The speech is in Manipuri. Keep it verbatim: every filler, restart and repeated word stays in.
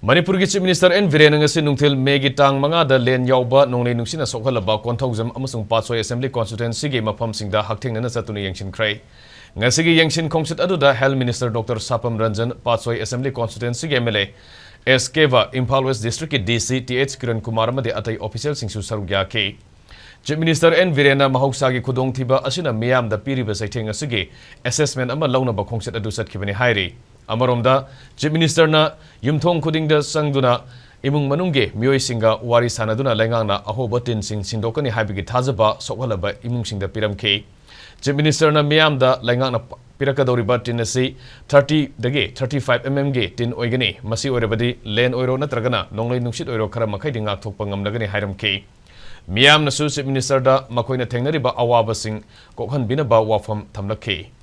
ꯃꯅꯤꯄꯨꯔꯒꯤ Chief Minister ꯑꯦꯟ ꯕꯤꯔꯦꯟꯅ ꯉꯁꯤ ꯅꯨꯡꯊꯤꯜ ꯃꯦꯒꯤ ꯇꯥꯡ ꯃꯉꯥꯗ ꯂꯦꯟ ꯌꯥꯎꯕ ꯅꯣꯡꯂꯩ ꯅꯨꯡꯁꯤꯠꯅ ꯁꯣꯛꯍꯜꯂꯕ ꯀꯣꯟꯊꯧꯖꯝ ꯑꯃꯁꯨꯡ ꯄꯥꯠꯁꯣꯏ Assembly Constituencyꯒꯤ ꯃꯐꯝꯁꯤꯡꯗ ꯍꯛꯊꯦꯡꯅꯅ ꯆꯠꯇꯨꯅ ꯌꯦꯡꯁꯤꯟꯈ꯭ꯔꯦ꯫ ꯉꯁꯤꯒꯤ ꯌꯦꯡꯁꯤꯟ ꯈꯣꯡꯆꯠ ꯑꯗꯨꯗ Health Minister Doctor Sapam Ranjan, Patsoi Assembly Constituencyꯒꯤ MLA S Keba, Imphal West Districtꯀꯤ DC T H Kiran Kumar ꯑꯃꯗꯤ ꯑꯇꯩ officialꯁꯤꯡꯁꯨ ꯁꯔꯨꯛ ꯌꯥꯈꯤ꯫ Chief Minister ꯑꯦꯟ ꯕꯤꯔꯦꯟꯅ ꯃꯍꯧꯁꯥꯒꯤ ꯈꯨꯗꯣꯡꯊꯤꯕ ꯑꯁꯤꯅ ꯃꯤꯌꯥꯝꯗ ꯄꯤꯔꯤꯕ ꯆꯩꯊꯦꯡ ꯑꯁꯤꯒꯤ assessment ꯑꯃ ꯂꯧꯅꯕ ꯈꯣꯡꯆꯠ ꯑꯗꯨ ꯆꯠꯈꯤꯕꯅꯤ ꯍꯥꯏꯔꯤ꯫ ꯑꯃꯔꯣꯝꯗ, Chief Ministerꯅ ꯌꯨꯝꯊꯣꯡ ꯈꯨꯗꯤꯡꯗ ꯆꯪꯗꯨꯅ ꯏꯃꯨꯡ ꯃꯅꯨꯡꯒꯤ ꯃꯤꯑꯣꯏꯁꯤꯡꯒ ꯋꯥꯔꯤ ꯁꯥꯟꯅꯗꯨꯅ ꯂꯩꯉꯥꯛꯅ ꯑꯍꯣꯕ ꯇꯤꯟꯁꯤꯡ ꯁꯤꯟꯗꯣꯛꯀꯅꯤ ꯍꯥꯏꯕꯒꯤ ꯊꯥꯖꯕ ꯁꯣꯛꯍꯜꯂꯕ ꯏꯃꯨꯡꯁꯤꯡꯗ ꯄꯤꯔꯝꯈꯤ꯫ Chief Ministerꯅ ꯃꯤꯌꯥꯝꯗ ꯂꯩꯉꯥꯛꯅ ꯄ-, ꯄꯤꯔꯛꯀꯗꯧꯔꯤꯕ ꯇꯤꯟ ꯑꯁꯤ thirtyꯗꯒꯤ thirty-five mmꯒꯤ ꯇꯤꯟ ꯑꯣꯏꯒꯅꯤ꯫ ꯃꯁꯤ ꯑꯣꯏꯔꯕꯗꯤ ꯂꯦꯟ ꯑꯣꯏꯔꯣ ꯅꯠꯇ꯭ꯔꯒꯅ ꯅꯣꯡꯂꯩ ꯅꯨꯡꯁꯤꯠ ꯑꯣꯏꯔꯣ ꯈꯔ ꯃꯈꯩꯗꯤ ꯉꯥꯛꯊꯣꯛꯄ ꯉꯝꯂꯒꯅꯤ ꯍꯥꯏꯔꯝꯈꯤ꯫ ꯃꯤꯌꯥꯝꯅꯁꯨ Chief Ministerꯗ ꯃꯈꯣꯏꯅ ꯊꯦꯡꯅꯔꯤꯕ ꯑꯋꯥꯕꯁꯤꯡ ꯀꯣꯛꯍꯟꯕꯤꯅꯕ ꯋꯥꯐꯝ ꯊꯝꯂꯛꯈꯤ꯫